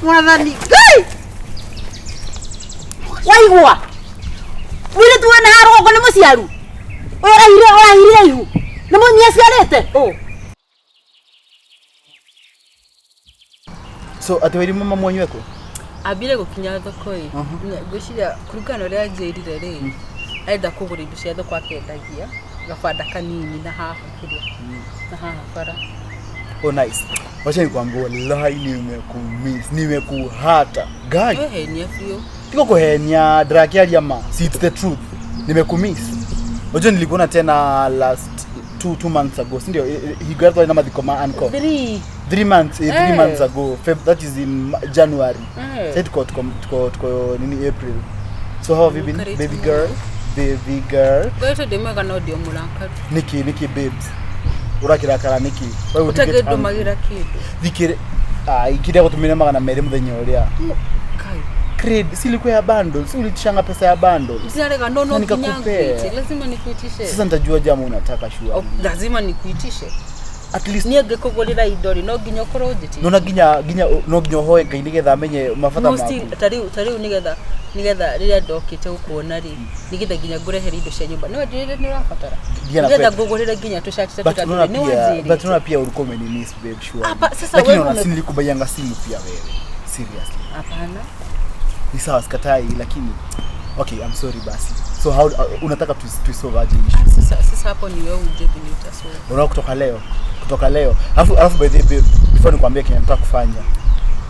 Mwathani Ngai! Waigua mũirĩtu wena haha rũgongo nĩ mũciaru ũyũ ũrahirire ũrahirire ihu nĩ mũnyi aciarĩte ũ. So atĩ wairimo mamu wanyu ekũ? Ambire gũkinya thoko ĩ, ngwĩciria kũringana na ũrĩa anjĩrire rĩ, arenda kũgũra indo cia thoko akendagia gabanda kanini na haha kĩrĩa na haha bara. Oh, nice. Wacha nikwambie, wallahi nimekumiss, nimekuhata. Guy, Wehenia biũ. tiko kuhenia, ndĩrakĩaria ma. See, it's the truth. Nimekumiss. Unajua nilikuona tena last 2 months ago, si ndio? He got na mathiko ma uncle. Three. 3 months, three Eh. months ago. Feb, that is in January. Eh. Sasa tuko nini, April. So how have you been, Karibu. baby girl? Baby girl. Ngoretwo ndĩ mwega no ndĩ o mũrakaru. Niki, niki babes. Ũrakirakara niki? Why would you get angry? Ũtangĩndũmagĩra kĩndũ. Thikire, ah, ikiria gutumire 200 muthenya uria. Kai. Creed, si ilikuwa ya bundles, si ulitishanga pesa ya bundles? Sinarega no no Na nginya nikakupea. ngwĩtie. Lazima nikuitishe. Sasa nitajua jamu unataka sure. O, lazima nikuitishe. At least Niĩ ngĩkũgũrĩra indo rĩ, no nginya ũkorwo ũnjĩtĩtie. nona nginya no nginya ũhoe Ngai nigetha amenye mabata No maku. still ta rĩu nĩgetha rĩrĩa ndokĩte gũkuona rĩ, nĩgetha nginya ngũrehere indo cia nyũmba, nĩ wanjĩrĩire nĩ ũrabatara, Nginya na nĩgetha ngũgũrĩre nginya tũcati ta But tũtatũ unaona rĩ, nĩ pia, but wanjĩrĩte. unaona pia ulikuwa umenimiss, babe, sure. Hapa, sasa Lakini wewe unaona si nilikubaianga simu pia wewe. Seriously. Hapana. Ni sawa, sikatai, lakini okay, I'm sorry basi. So how unataka tuisolve aje issue? Ah, sasa hapo ni wewe ujue venye utasolve. Unaona kutoka leo. Alafu by the way, babe, before nikwambie kenye nataka kufanya.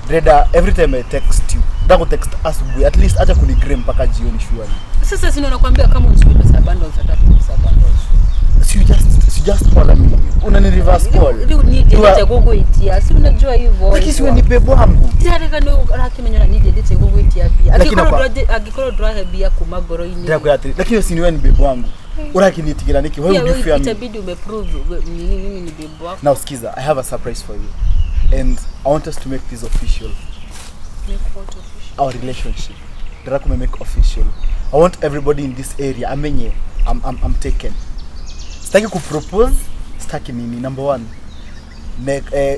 Reda, every time I text you, nataka kutext asubuhi, at least acha kunigree mpaka jioni, surely. Sasa si ndio nakwambia kama uchukue pesa ya bundles, hata pesa ya bundles. Si you just call me. Unani reverse call. Rĩu niĩ ndiendete gũgwĩtia, si unajua hivyo. Lakini si wewe ni babe wangu. Ndirarega nĩ ũrakĩmenya na niĩ ndiendete gũgwĩtia mbia. Lakini Angĩkorwo ndũrahe mbia kuma ngoro-inĩ. Ndirakwĩra atĩrĩ, lakini si ni wewe ni babe wangu. Urakinitigĩra nĩkĩ? Why Pia would you wewe fear me? itabidi umeprove nini mimi ni babe wako. Now skiza, I have a surprise for you. And I want us to make this official. Make what official? Our relationship. Ndĩra make official. I want everybody in this area amenye I'm taken. Sitaki kupropose, sitaki nini. Number one.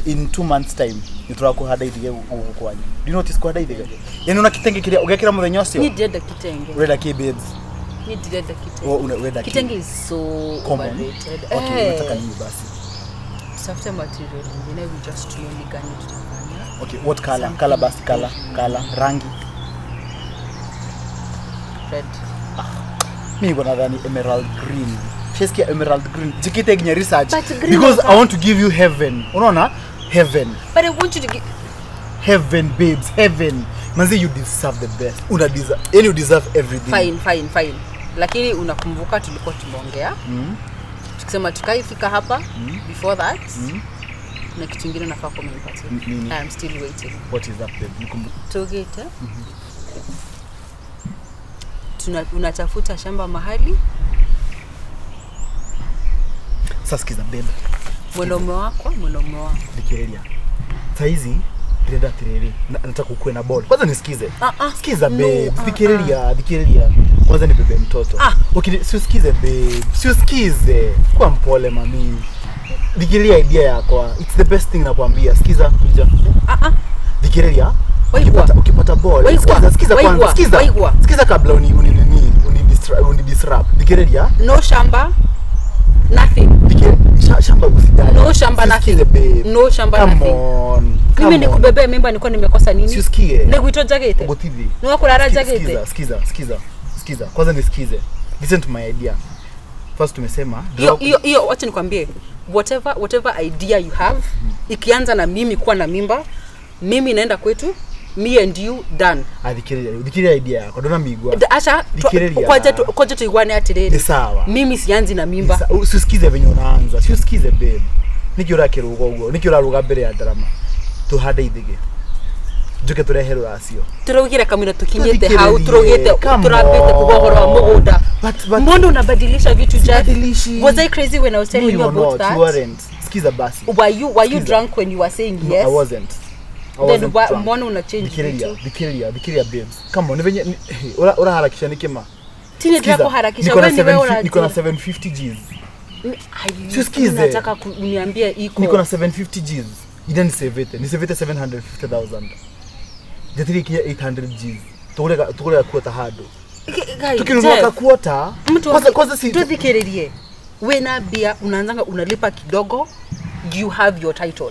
In 2 months time nĩtũra kũhanda ithige gũkũ kwanyu. Do you notice kũhanda ithige? Yani una kitenge kĩrĩa ũgekĩra mũthenya ũcio? Niĩ ndirenda kitenge. Ũrenda kĩ, babes? Niĩ ndirenda kitenge. Ũrenda kĩ? Kitenge is so Common. overrated. Okay, Eh. unataka nini basi? Tutafute material nyingine, we just tuone ni gani tutafanya. Okay, what color? Color basi, color, color, rangi. Red. Mi niko nadhani emerald green. Shesikia emerald green. Jikite nginya research. But green Because is I want to give you heaven. Unaona? Heaven. But I want you to get Heaven, babes, heaven. Manzi, you deserve the best. Una deserve, yani you deserve everything. Fine, fine, fine. Lakini unakumbuka tulikuwa tumeongea tukisema tukaifika hapa, before that na kitu ingine nafaa kuwa umenipatia. Nini? I am still waiting. What is that, babe? Tugite. Tuna, unatafuta shamba mahali. Sasa sikiza, babe. Mwanaume wako. Thikĩrĩria. Saizi ndĩrenda atĩrĩrĩ, nataka ukuwe na ball. Kwanza nisikize. Ah, ah. Sikiza, No, babe. ah, Thikĩrĩria, thikĩrĩria. Kwanza ni bebe mtoto. Ah. Okay, si usikize, babe. Si usikize. Kuwa mpole, mami. Thikĩrĩria idea yakwa. It's the best thing nakwambia. Sikiza, kuja. Ah, ah. Thikĩrĩria. Waigua. Ukipata ball. Waigua. Sikiza, sikiza kwanza. Waigua. Sikiza. Waigua. Sikiza kabla uni disrupt. Thikĩrĩria. No shamba. Nothing. Shamba usijali. No shamba, Usikize, nothing. babe. No shamba, Come nothing. on. Come Mimi on. nikubebea mimba nilikuwa nimekosa nini? Si usikie. Nĩgwitũ njagĩte. Gũtithi. Nĩ wakũrara njagĩte. Sikiza, sikiza, sikiza. Sikiza. Kwanza nisikize. Listen to my idea. First tumesema Hiyo hiyo hiyo, wacha nikwambie, whatever idea you have, ikianza na mimi kuwa na mimba, mimi naenda kwetu, me and you done. Ah, thikĩrĩria, thikĩrĩria idea yakwa, ndona migua. Acha Thikĩrĩria. kwaja tuiguane atiriri. Ni sawa. Mimi sianzi na mimba. Usikize venye unaanza. Si usikize, babe. Niki ũrakĩrũga ũguo? Niki ũraruga mbere ya ndarama? Tuhande ithige. Njuke tũrehe rũracio. Turaugire kamwira tukinyite hau. Tuthikĩrĩrie. Turaugite Come turambite kuga ũhoro wa on. mũgũnda. But Mbona unabadilisha vitu, Jack? Sibadilishi. Was I crazy when I was No, telling you you were about not. that? You weren't. Sikiza basi. Were you Sikiza. drunk when you were saying No, yes? I wasn't. I Then wasn't drunk. mbona una change Thikĩrĩria, vitu? thikĩrĩria, thikĩrĩria, babes. Come on, nĩ venye hey, ũraharakisha nĩkĩ ma? Tini Sikiza, ndirakuharakisha, niko na wewe ni wewe. 750, niko na Unajua. 750 Gs. Ai, Siusikize. nataka uniambie iko. Niko na 750 Gs. Ida nisevete, nisevete 750,000. Njetirĩ ikinye 800 Gs. Tũgũre gakuota handũ. Guys, Tukinunua Jeff, kakuota. mtu Kwanza si tuthikiririe wena bia unaanzanga unalipa kidogo, you have your title,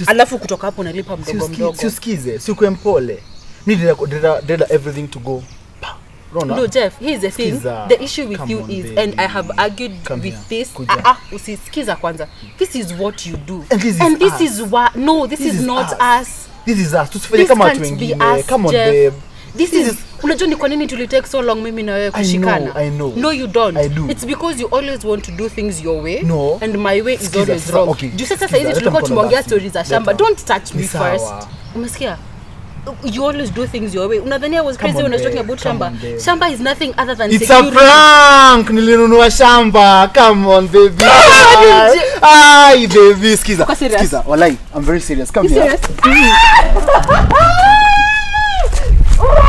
alafu kutoka hapo unalipa mdogo mdogo. Si usikize, si ukuwe mpole. Mi ndĩrenda everything to go. Pa. Unaona? No, Jeff, here's the thing. Skiza. The issue with Come you on, is, baby. and I have argued Come with here. this. Kuja. Usisikiza kwanza. This is what you do. And this is and this us. is why no, this, This is is not us. us. This is us. Tusifanye This kama watu can't be wengine. us, Come on, Jeff. babe. This This is unajua ni kwa nini tuli take so long mimi na wewe I know, kushikana. I know. No, you don't. I do. It's because you always want to do things your way. No. And my way is Sikiza, always sasa, wrong. okay. Juu sasa Sikiza, saizi leta tulikuwa mkono tumeongea basi. stories za shamba. Leta. Don't touch Ni me sawa. first. Umesikia? You always do things your way. Unadhani I was Come crazy on, when I was talking babe. about Come shamba. on, babe. Shamba is nothing other than It's a security. prank. Nilinunua shamba. Come on, baby. Ai, baby, skiza. Uko serious? Skiza. Walai, I'm very serious. Come You here. serious?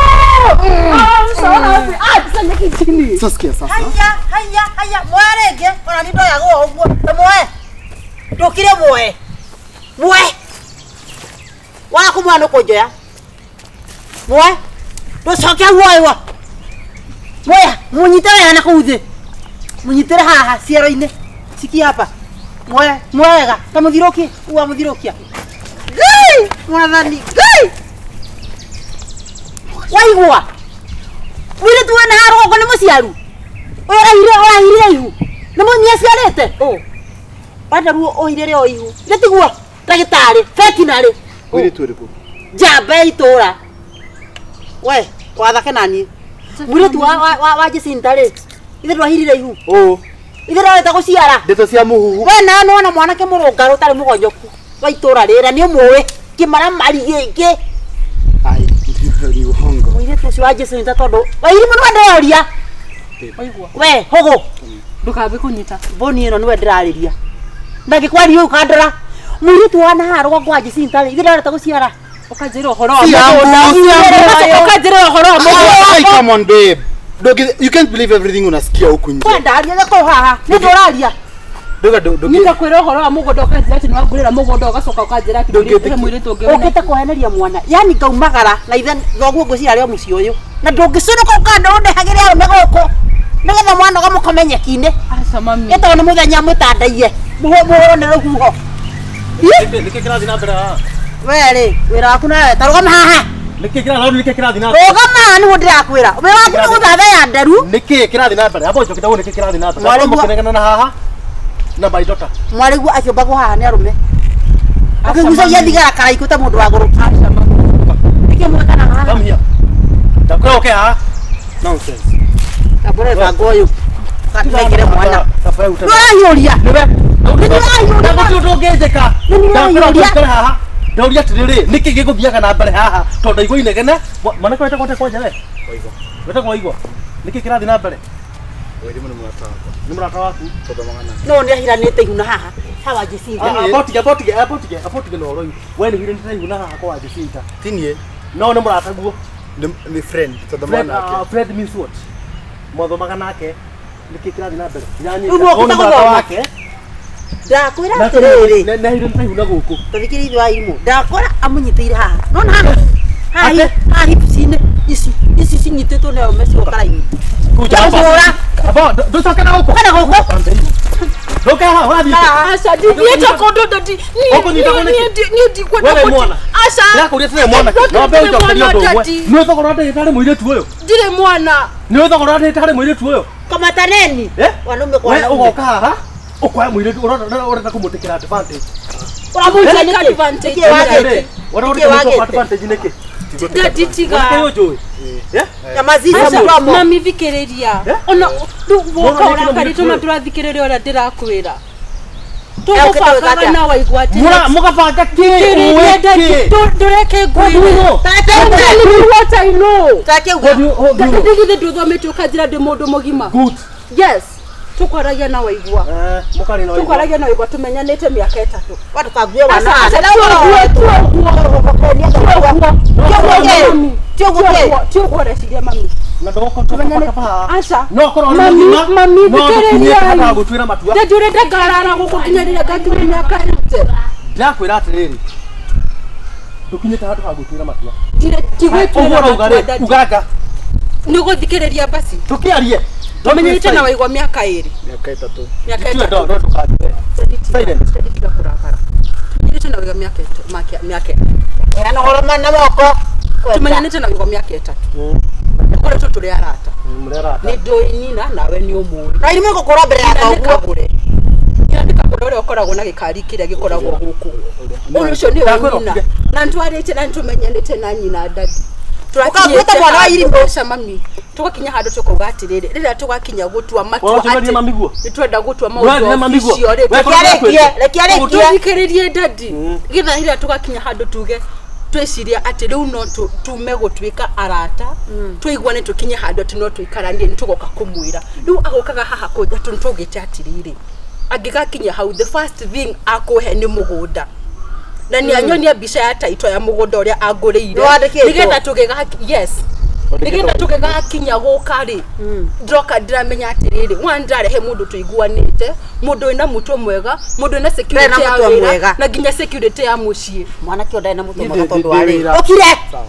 I'm so happy. Ah, tusanyike chini. So sikia sasa. Haya, haya, haya, moya rĩngĩ, ona niĩ ndoyagwo ũguo, ta muoe. Ndũkire muoe. Muoe. Waga kũmuoya nĩ ũkũnjoya. Muoe. Ndũcoke muoywo. Muoya, mũnyite wega na kũu thĩ. Mũnyitĩre haha ciero-inĩ. Cikia hapa. Muoe, muoe wega. Ta mũthirũkie, uga mũthirũkia. Ngai, mwathani, Ngai. Waigua. Mũirĩtu wena haha rũgongo nĩ mũciaru. Ũyũ ũrahirire ihu. Nĩ mũnyia aciarĩte? Ũ. Wanda ruo ũhirĩre o ihu. Nĩ tiguo ndagĩtarĩ, veterinary. Mũirĩtu ũrĩkũ? Njamba ya itũũra. We, wathake naniĩ. Mũirĩtu wa Jacinta rĩ, ithe ndwahirire ihu. Ũ. Ithe ndwarĩte gũciara. Ndeto cia mũhuhu. We nawe nĩwona mwanake mũrũngarũ ũtarĩ mũgonyoku wa itũũra rĩrĩa nĩ ũmũĩ kĩmaramari gĩkĩ. Ai, ni uongo. Mũirĩtu ũcio wa Jacinta tondũ Wairimu nĩwe ndĩroria. Waigua. We, hũgũ. Ndũkambe kũnyita. Mbũni ĩno nĩwe ndĩrarĩria. Ndangĩkwaria ũũ kandora. Mũirĩtu wa nahaha rũgongo wa Jacinta rĩ, ithe ndareta gũciara. Ũkanjĩra ũhoro wa Si mũgũnda. yangu, si yangu. Ũkanjĩra ũhoro wa mũgũnda. Ai, come on, babe. You can't believe everything unasikia huku nje. Kwenda aria gakoo haha. Nĩ ndũraria. Ndoga ndoge. Nĩndakwĩra ũhoro wa mũgũnda ũkanjĩra atĩ nĩwangũrĩra mũgũnda ũgacoka ũkanjĩra atĩ Ndũngĩtĩkia. he mũirĩtu ũngĩ Ũkĩte kũheneria mwana. Yani ngaumagara na ithe thoguo ngwĩciria arĩ o mũciĩ ũyũ. Na ndũngĩcũrũka ũkanda ũndehagĩre arũme gũkũ. Nĩgetha mwana ũgamũkome nyeki-inĩ. Aca mami. Ĩtagwo nĩ mũthenya mũtandaiye. Mũhũrwo nĩ rũhuho. Nĩkĩ kĩrathiĩ na mbere haha? We rĩ, wĩra waku nawe ta rũgama haha. Nĩkĩ kĩrathiĩ nĩkĩ kĩrathiĩ na mbere? Rũgama haha nĩguo ndĩrakwĩra. Wĩra waku nĩ gũthathaya nderu. Nĩkĩ kĩrathiĩ na mbere? Amba ũnjoke ũũ nĩkĩ kĩrathiĩ na mbere? Mwarĩguo- Amba mũkĩnegena na haha na my daughter. Mwarĩguo akĩũmbagwo haha nĩ arũme. Akĩgucagia thigara karaikũ ta mũndũ wagũrũki. Aca mami. Nĩkĩ mwĩkanaga haha? Come here. Ndakwĩra ũke haha. Nonsense. Tambũra mũbango ũyũ. Nengere mwana. Kabla uta. Nĩũrahiũria. Nĩwe. Nĩũrahiũria. Gũtirĩ ũndũ ũngĩnjĩka. Nĩũrahiũria. Ndakwĩra ũikare haha. Ndauria atĩrĩrĩ, nĩkĩ gĩgũthiaga na mbere haha? Tondũ ndaigua inegene. Mwanake wetagwo atĩa kwanja we? Waigua. Wetagwo Waigua. Nĩkĩ kĩrathiĩ na mbere? Wairimu nĩ mũrata wakwa. Nĩ mũrata waku. Tũthomaga nake. No nĩahiranĩte ihu na haha. Hawa Jacinta. Abotige abotige abotige abotige na ũhoro ũyũ. We nĩ ũhiranĩte ihu na haha kwa Jacinta. Ti niĩ. No nĩ mũrataguo. Nĩ friend tũthomaga Fred, nake. Fred means what? Mwathomaga nake. Nĩkĩ kĩrathiĩ na mbere? Rĩu nĩũkĩte gũthoma? wake. Ndakwĩra atĩrĩrĩ. Nĩ ahiranĩte ihu na gũkũ. Tathikĩrĩria ithe wa irimũ. Ndakora amũnyitĩire haha. Nona haha. Haha Ate? haha hips-inĩ ici ici cinyitĩtwo nĩ arũme cigoka raini. Ndagũhũra. Abo, ndũcoke na gũkũ. Kana gũkũ. Ndũke haha, ũrathiĩ kũ? Aca ndithiĩte kũndũ ndati. Ũkũnyitagwo nĩkĩ? Niĩ ndikwenda Wewe mwana. Aca. Ndĩrakũria atĩrĩrĩ mwanake. No mbe ũnjokerie ũndũ ũmwe. Daddy. Nĩ thogora ndĩrĩ mũirĩtu ũyũ. Ndirĩ mwana. Nĩ thogora ndĩrĩ harĩ mũirĩtu ũyũ. Kamataneni. Eh? Wanaume kwa We wanaume. ũgoka haha ũkoya mũirĩtu ũrenda kũmũtĩkĩra advantage. Ũramũikia Take nĩkĩ? advantage. Nĩkĩ wagĩte? Ũrenda Nĩkĩ kũmũtĩkĩra wagĩte? advantage nĩkĩ? Daddy tiga. Mwanake ũyũ njũĩ. Eh? Nyamaziza Aca, mũromo. mami thikĩrĩria. Eh? Ona rĩu woka Mwana nĩkĩ ũrakarĩte na ona mũirĩtu ũyũ? ndũrathikĩrĩria ũrĩa ndĩrakwĩra. Ũkĩte gwĩka Tũgũbangaga atĩa? na waigua atĩ Mũgabanga kĩ? Thikĩrĩria Ũĩ daddy, kĩ? ndũreke ngwĩre. Take Tell me what I know. Take uga. What do you- Daddy githĩ ndũthomete ũkanjĩra ndĩ mũndũ mũgima. Good. Yes. Tũkwaragia na waigua. Eh, mũkarĩ na waigua. Tũkwaragia na waigua tũmenyanĩte mĩaka ĩtatũ. Watu kague wana. Aca, Tioguo. Ti ũguo ũreciria mami. Na ndũgũkorwo tũgũbaka haha. Aca. No korwo nĩ Mami, mũgima, mami, no ndũkinyĩte thikĩrĩriai. handũ ha gũtuĩra matua. Daddy ũrenda ngarara gũkũ nginya rĩrĩa ngakinya mĩaka ĩte. Ndĩrakwĩra atĩrĩrĩ, Ndũkinyĩte handũ ha gwĩtuĩra matua. Ti gwĩtuĩra Ũguo ũrauga matua, rĩ, daddy. uganga. Nĩ ũgũthikĩrĩria basi. Tũkĩarie. Tũmenyerete na waigua mĩaka ĩrĩ. Miaka ĩtatũ. Mĩaka Tiwe ĩtatũ. ndo ndũkanjĩre. Silent. Daddy, tiga kũrakara. Tũmenyerete na waigua mĩaka ĩtatũ. Mĩaka ĩtatũ. Ena ũhoro na moko. Tũmenyanĩte na waigua mĩaka ĩtatũ. Tũkoretwo tũrĩ arata. Mũrĩ arata. Nĩ ndũĩ nyina nawe nĩ ũmũĩ. Na irimũ gũkũra mbere ya Nyina nĩ thoguo. kagũre. Nyina nĩ kagũre ũrĩa ũkoragwo na gĩkari kĩrĩa gĩkoragwo gũkũ. Ũyũ ũcio nĩwe Ndakwĩra nyina. ũtige. Na nĩtwarĩte na nĩtũmenyanĩte na nyina daddy. Ũkabuĩte mwana wa irimũ. Aca mami. Tũgakinya handũ tũkauga atĩrĩrĩ, rĩrĩa tũgakinya gũtua matua Ũrathikĩrĩria mami guo? nĩtwenda gũtua Ũrathikĩrĩria maũndũ mami guo? official rĩ, We Reke arĩkie, reke arĩkie. tũthikĩrĩrie daddy. Getha rĩrĩa tũgakinya handũ tuge twĩciria atĩ rĩu no tume gũtuĩka arata tũiguane tũkinye handũ atĩ no tũikaranie nĩ tũgoka kũmwĩra rĩu agokaga haha kũnja tondũ tũgĩte atĩrĩrĩ angĩgakinya hau the first thing akũhe nĩ mũgũnda na nĩ anyonia mbica ya taito ya mũgũnda ũrĩa angũrĩire Nĩwandĩkĩtwo? nĩgetha tũgĩga yes nĩgetha tũgĩgakinya gũka rĩ ndĩroka ndĩramenya atĩrĩrĩ one ndĩrarehe mũndũ tũiguanĩte mũndũ wĩna mũtwe mwega mũndũ wĩna security Wĩna ya mũtwe wĩra mwega. na nginya security ya mũciĩ Mwanake ũyũ ndarĩ na mũtwe Niĩ mwega ndĩ- tondũ ndĩ wa rĩrĩ. wĩra. Ũkire. Sawa.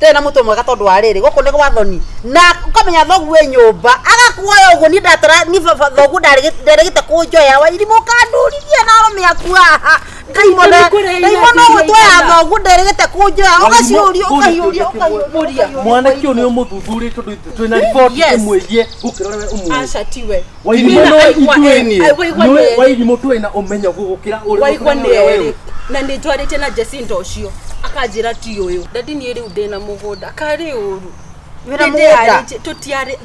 Ndarĩ na mũtwe mwega tondũ wa rĩrĩ gũkũ nĩ gwa thoni na ũkamenya thoguo wĩ nyũmba agakuoya ũguo niĩ ndatara niĩ baba thoguo ndarĩgĩte kũnjoya wa irimũ ũkandũrithia na arũme aku haha ndaimono gwĩtwoya thoguo nderĩgĩte kũnjoya ũgaciũria ũkahiũria ũkahiũria Mwanake ũyũ nĩ ũmũthuthurie tondũ twĩna riboti Yes. ĩmwĩgiĩ gũkĩra ũrĩa we ũmũĩ. aca tiwe Wairimũ Nina no aigua ithuĩ ĩ- niĩ. aigua Nĩwe nĩ erĩ. Wairimũ twĩna ũmenyo gũgũkĩra ũrĩa waigua nĩ ũrĩa we erĩ ũĩ. na nĩ njwarĩte na Jacinta ũcio akanjĩra ti ũyũ dadi niĩ rĩu ndĩna mũgũnda karĩ ũru Wĩna mũgũnda?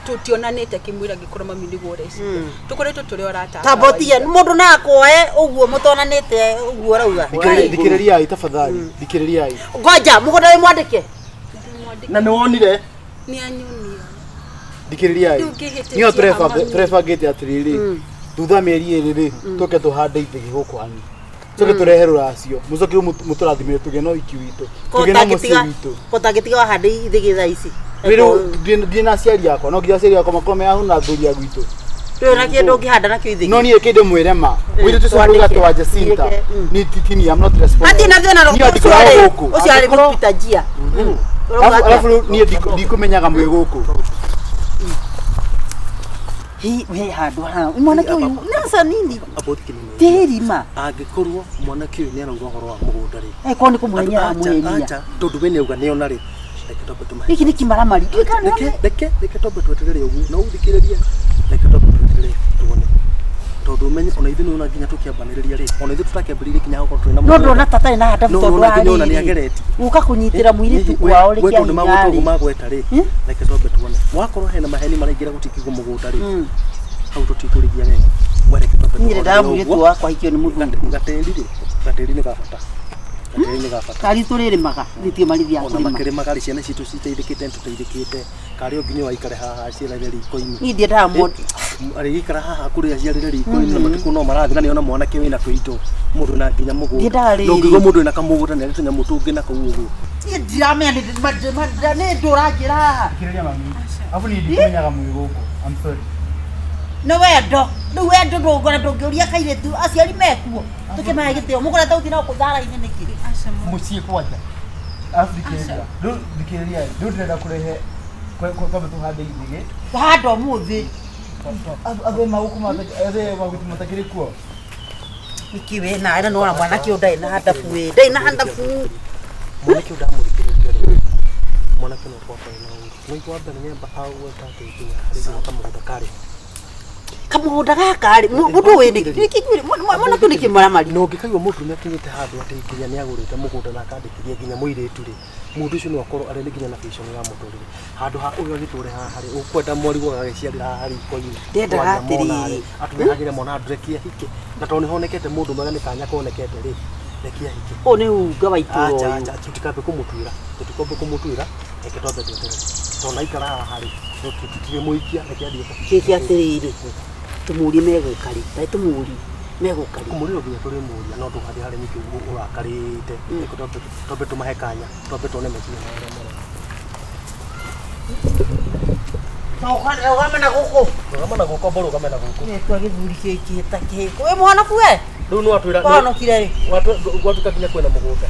Tũtionanĩte kĩmwĩra ngĩkorwo mami nĩguo ũreciria tũkoretwo tũrĩ orata a tambotia kawaida. mũndũ no akuoe ũguo mũtonanĩte ũguo ũrauga Thikĩrĩriai tafadhali. Thikĩrĩriai. ngoja mũgũnda wĩ mwandĩke Na nĩ wonire nĩ anyonia Thikĩrĩriai. Rĩu ngĩhĩtĩtie Niyo mami. tũrebangĩte atĩrĩrĩ. Thutha wa mĩeri ĩrĩ rĩ, tũke tũhande ithĩgĩ gũkũ hanyu. Tũke tũrehe rũracio. Mũcoke rĩu mũtũrathimĩre tũgĩe na ũhiki witũ. Tũgĩe na mũciĩ witũ. kotangĩtiga wahande ithĩgĩ thaa ici Rĩu ndirĩ na aciari akwa, no nginya aciari akwa makorwo me ahu na athuri a gwitũ. ndũrĩ na kĩndũ ũngĩhanda nakĩo ithĩgĩ No niĩ kĩndũ mwĩre ma. Mũirĩtu ũcio Twandĩke. mũrũgate wa Jacinta. Twandĩke, Ni titini, I'm not responsible. hatirĩ na thĩna Niĩ ũcio ndingĩkorwo arĩ gũkũ. ũcio arĩ mũpita njia Ũrauga Alafu atĩa? alafu rĩu niĩ ndikũmenyaga mwĩ gũkũ. Hi, we handũ haha mwanake ũyũ nasa nini About kĩnini. tĩrima Angĩkorwo mwanake ũyũ nĩ arauga ũhoro wa mũgũnda rĩ. ĩkorwo nĩ kũmũhenyera Acha, amũhenia acha, tondũ we nĩauga nĩona rĩ. Reke twambe tũmahe. gĩkĩ nĩ kĩmaramari Reke reke reke twambe tweterere ũguo na ũthikĩrĩrie. Reke twambe tweterere tuone. Tondũ ũmenye ona ithuĩ nĩwona nginya tũkĩambanĩrĩria rĩ. Ona ithuĩ tũtakĩambĩrĩirie nginya gũkorwo twĩna no mũgũnda. ndona tata na handabu No tondũ nona wa nginya ona rĩrĩ nĩageretie. gũka kũnyitĩra mũirĩtu kwao rĩ we kĩa tondũ hinya magweta ũguo rĩ magweta rĩ reke twambe tuone mwakorwo hena maheni maraingĩra gũtikigwo mũgũnda rĩ hau tũtikũrĩgia wega we reke twambe niĩ tuone ndendaga mũirĩtu ũguo. wakwa ahikio nĩ mũthuri Gatĩri rĩ gatĩri nĩ gabata gatĩri nĩ gabata kari tũrĩrĩmaga nĩtio marithiaga ona kũrĩma makĩrĩmaga rĩ ciana citũ citeithĩkĩte nĩtũteithĩkĩte karĩ o nginya waikare haha aciarĩre riko-inĩ niĩ ndiendaga mũndũ arĩgĩikara haha kũrĩa aciarĩre riko-inĩ na matukũ no marathiĩ na nĩona mwanake wĩna tũindo mũndũ na nginya mũgũnda Ndiendaga rĩrĩ. na ũngĩigua mũndũ wĩna kamũgũnda nĩ arĩ tũnyamũ tũngĩ na kũu ũguo niĩ ndiramenya nĩ ndũranjĩra haha Thikĩrĩria mami. Alafu niĩ ndikũmenyaga mwĩ gũkũ. I'm sorry. nĩ wendo rĩu wendo ndũngora ndũngĩũria kairĩtu aciari mekuo tũkĩmahe gĩtĩo mũgũrete ũthiĩ nao kũthara-inĩ nĩkĩ Mũciĩ kwanja. Alafu thikĩrĩria. Rĩu thikĩrĩria. Rĩu ndĩrenda kũrehe twambe tũhande ithĩgĩ. wahanda ũmũthĩ Athe magũkũ athe magũkũ matakĩrĩ kuo. nĩkĩ we nawe na nĩwona mwanake ũyũ ndarĩ na handabu ĩ ndarĩ na handabu mwanake ũyũ ndamũthikĩrĩria rĩ mwanake no akorwo na ũru no igua mbere nĩamba agweta atĩ nginya harĩ nginya kamũgũnda karĩ kamũgũnda gaka rĩ mũndũ ũyũ nĩ mwanake ũyũ nĩ kĩmaramari na ũngĩkaigua mũndũ nĩ akinyĩte handũ atĩ nginya nĩ agũrĩte mũgũnda na akandĩkithia nginya mũirĩtu rĩ mũndũ ũcio no akorwo arĩ nginya na vision ya mũtũrĩre handũ ha ũyũ agĩtũre haha rĩ ũkwenda mwarigwo agagĩciarĩra haha riko-inĩ Ndendaga Mwana mona atĩrĩrĩ. rĩ, atũrehagĩre mwana handũ reke ahike na tondũ nĩhonekete mũndũ mwega nĩ kanya konekete rĩ reke ahike ũyũ nĩ unga wa itũra acha ũyũ acha tutikambe kũmũtuĩra tũtikambe kũmũtuĩra reke twambe tweterere tondũ aikara haha rĩ tũtirĩmũikia reke athiĩ gĩkĩ atĩrĩrĩ tũmũrie megũka rĩ tarĩ tũmũrie megũka rĩ kũmũrĩro nginya tũrĩmũria no ndũgathiĩ harĩa nyingĩ ũguo ũrakarĩte reke twambe tũmahe kanya twambe tuone meciria mao ũrĩa marona. rũgama na gũkũ rũgama na gũkũ amba ũrũgame na gũkũ tua gĩthuri gĩkĩ ta kĩhĩko wĩ mũhonoku we rĩu nĩ watwĩra wahonokire rĩ gwatuĩka nginya kwĩna mũgũnda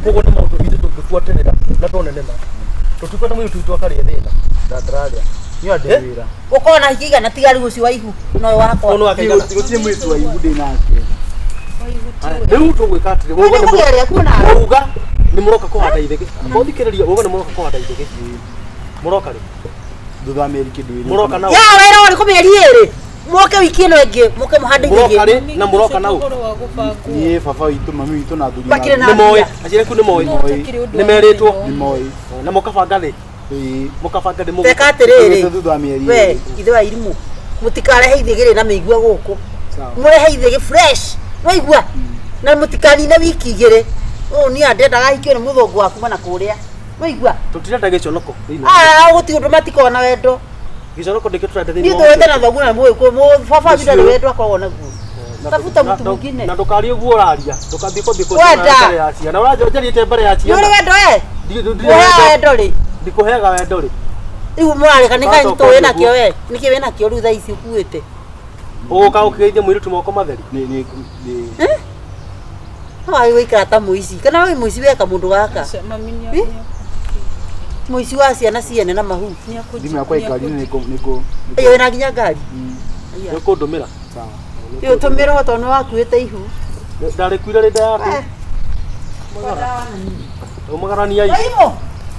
koguo nĩ maũndũ ithuĩ tũngĩbanga. Tũtibuatĩrĩra na tuone nĩma. Tũtikwenda mũirĩtu witũ akarĩe thĩna. Ndararia. Niyo ndĩ wĩra. Ũkorwo na hiki igana tiga rĩu ũcio wa ihu no wakwa. Ũyũ nĩ wa kaigana. Gũtirĩ mũirĩtu wa ihu ndĩ nake. Rĩu tũgwĩka atĩrĩ, Rĩu nĩkũgeria kuo nawe. Uga nĩ mũroka kũhanda ithĩgĩ. Mũthikĩrĩria uga nĩ mũroka kũhanda ithĩgĩ. Mũroka rĩ? Thutha wa mĩeri kĩndũ ĩrĩ. Mũroka nao. Ya wĩra ũrĩkũ mĩeri ĩrĩ? Moke wiki ĩno ĩngĩ, moke mũhande Mũroka ithĩgĩ. rĩ na mũroka nao. Niĩ baba witũ, mami witũ na athuri. Makĩrĩ na Nĩ moĩ, mbia. aciari aku nĩ moĩ. Nĩ Nĩ merĩtwo. Nĩ moĩ. Na mũkabanga rĩ? Ĩĩ. Mũkabanga rĩ Teka atĩrĩrĩ. Thutha wa mĩeri We, ĩrĩ. ithe wa irimũ. Mũtikarehe ithĩgĩ rĩ na mĩigua gũkũ. Sawa. Mũrehe ithĩgĩ fresh. Waigua? Na mũtikanine wiki igĩrĩ. Ũũ niĩ ndendaga ahikio nĩ mũthũngũ wa kuma na kũrĩa. Waigua? Tũtirenda gĩconoko thĩinĩ wa. Ah, gũtirĩ ũndũ matikoragwo na wendo. Gĩconoko ndĩkĩo tũrenda thĩinĩ Niĩ wa. tũwĩte na thoguo na mũgĩkũyũ. Baba witũ ndarĩ wendo akoragwo naguo. Tafuta mtu mwingine. Na ndũkarie ũguo ũraria. Ndũkathiĩ kũthiĩ Wenda. mbere ya ciana. Ũranjarĩte mbere ya Nĩ ũrĩ ciana. wendo we? Ndirĩ Ũheaga wendo. wendo rĩ? Ndikũheaga wendo rĩ. Rĩu mũrareka nĩ kaĩ Ũgacoka tũĩ ũthiĩ nakĩo we? Nĩkĩ wĩ nakĩo rĩu thaa ici ũkuĩte? Ũgũka ũkĩgeithia mũirĩtu moko matheri. Nĩ nĩ nĩ No wagĩ gũikara ta mũici. Kana wĩ mũici weka mũndũ gaka? Mũici wa ciana ciene na mahu. thimũ yakwa ĩ ngari-inĩ nĩ ngũ. Ĩyo wĩna nginya ngari. Nĩ ũkũndũmĩra. Sawa. Ĩyo tũmĩra tondũ nĩ wakuĩte ihu. Ndarĩkuire rĩ nda yaku. Umagarania ici. Waimũ.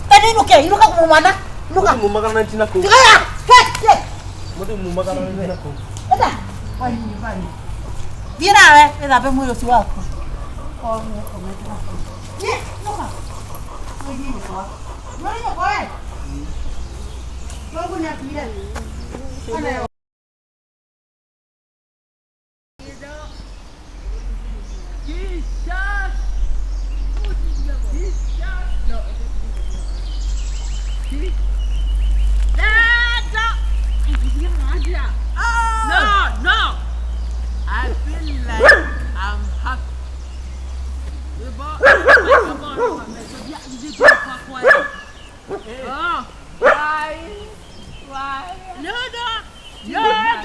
Tani inũke, inũka kumumana. Inũka. Mũndũ mumagarania na kũu. Tigaya. Ke, ke. Mũndũ mumagarania na kũu. Enda. Thiĩ nawe wĩthambe mwĩrĩ ũcio waku. Thiĩ, inũka. Ũthiĩ nyũkwa. Nĩũrĩ nyũkwa we? Thoguo nĩakuire. No, no. I feel like I'm happy. Why? No, no. No, no.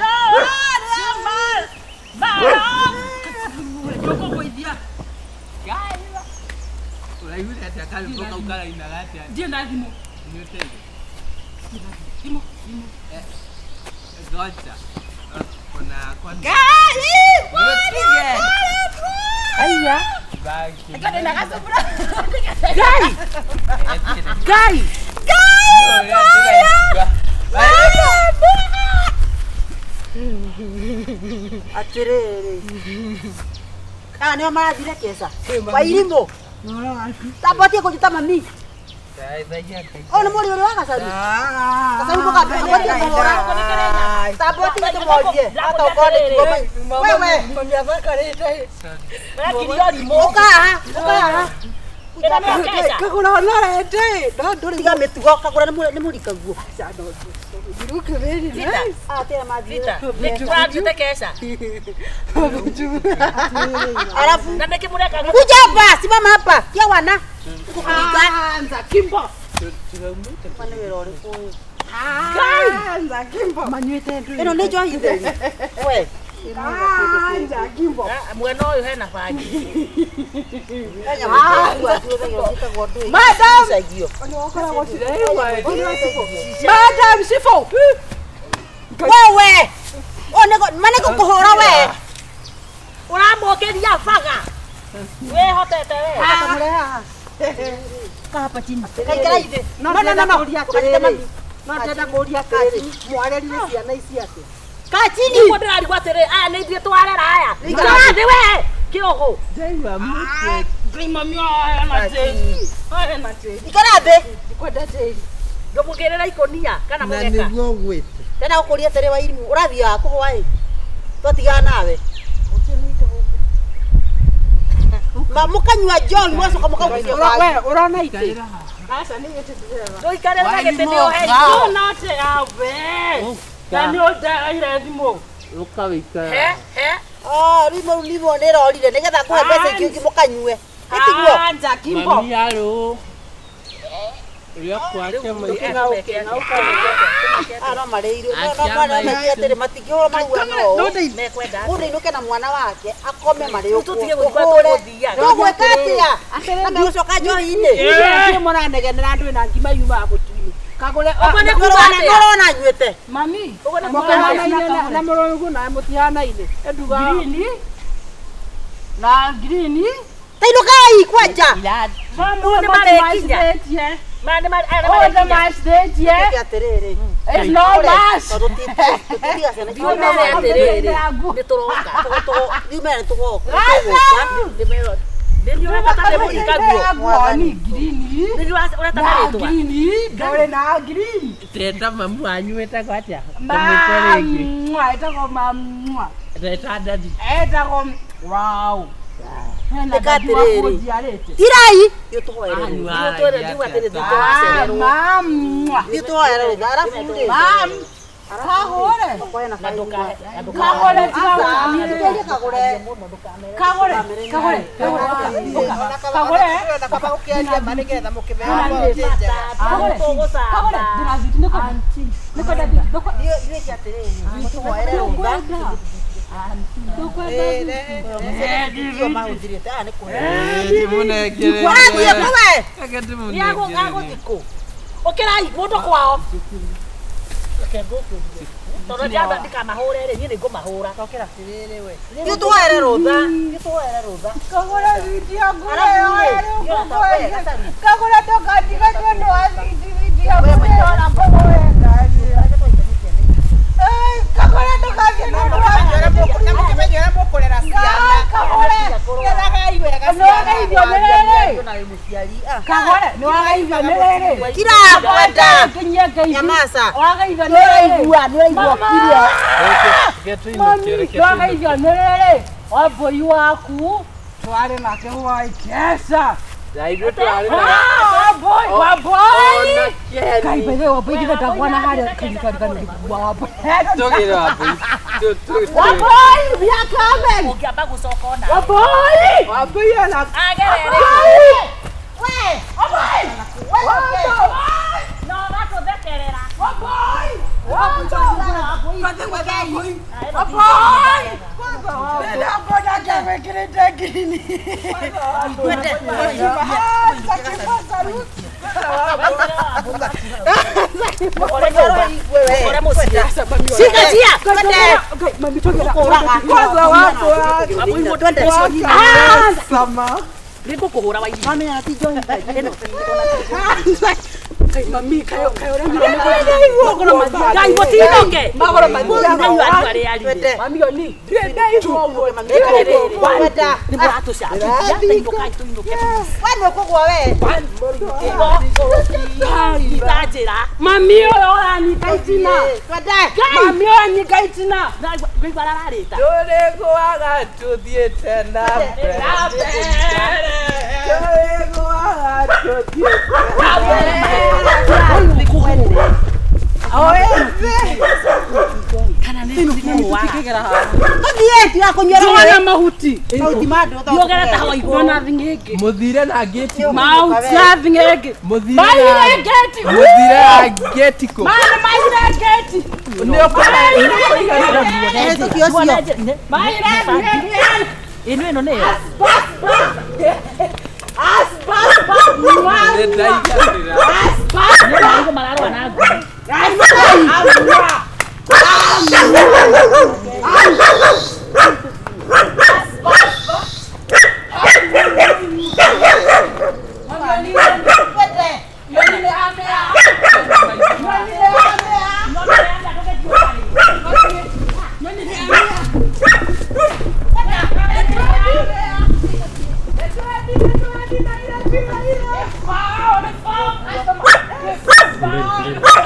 Aiya. Gai. Gai. Atĩrĩrĩ. Aya nĩo marathire keca. Wairimũ. Tambotie kũnjĩta mami. Ũyũ nĩ mũriũ ũrĩa wa Gacaru. Gacaru mũkambotie kũhũra. Tambotie tũmorie. Hata ũkorwo nĩ kiugo mai. Wewe. Ũka haha. Ũka haha. Tiga mĩtugo kagũra nĩ mũrikaguo. Ah, tena mathiĩ. Alafu kuja hapa, simama hapa. Kia wana. Kukulika. Kwani wĩra ũrĩkũ ũyũ? Ĩno nĩ njohi theri. We. Mwena ũyũ hena bangi. Madam. Madam Sifo. Wewe. Onego maneko kuhura we. Ũramũkĩria baga. Wĩhotete we. Hapa chini. Kaikara ithe. No no no no. No ndĩrenda kũũria atĩrĩrĩ, mwarerire ciana ici atĩa? Ka chini. Nĩguo ndĩrarigwo atĩrĩ, aya nĩ ithuĩ twarera aya. Ikara thĩ we. Kĩogo. Ikara thĩ. Ngũmũgĩrĩra ikũnia kana mũgeka. Tena gũkũria atĩrĩ wa irimũ. Ũrathiaga kũhwa ĩ. Twatigana nawe. Ma mũkanyua njohi mũgacoka mũkagucia bangi. We ũrona itĩ? Ndũikarĩre na gĩtĩ nĩ ũhei. He he. Oh, rĩu rĩu nĩ ĩrorire nĩgetha ngũhe mbeca ingĩ ũngĩ mũkanyue. Ĩtiguo. Ano marĩirio no mwana atĩrĩ matingĩhũra marua no mũndũ ainũke na mwana wake akome marĩ ũguo no gwĩka atĩa na megũcoka njohi-inĩ nĩ mũranegenera andũ na ngima yumaga mũtu-inĩ kagũre nĩũrona nyuĩte mami na mũrũgu na mũtihanaine enduga green na green tainũkai kwanja nĩ marekinya Wow. Tirai Okerai mũndũ kwao tondũ njamba ndikamahũre rĩ niĩ nĩngũmahũra nĩtũhoere rũtha nĩtũhoere rũtha kagũra thiti ngũre kagũra ndũkandige tondũ wa thiti thiti ngũre ona mbũgũ kagũra ndũgathiĩ nĩ ũndũ wa na mũkĩmenye ũrĩa mũkũrera ciana kagũre gethagai wega ciana nĩwagaithio nĩ rĩrĩ kagũre nĩwagaithio nĩ rĩrĩ kira kwenda nginyie ngeithi nyamaca wagaithio nĩ rĩrĩ nĩũraigua kiria nĩwagaithio nĩ rĩrĩ wambũi waku twarĩ nake waikesa Mami ũranyita itina mami ũranyita itina ngũigua ararĩta tũrĩgũaga tũthiĩte na mbere tũrĩgũaga tũthiĩte na mbere Muthire na gate mahuti na thing'ĩngĩ muthire maire gate muthire na gate ko mana maire gate nĩ maire gate ĩno ĩno nĩyo mararũa na ngui Wow.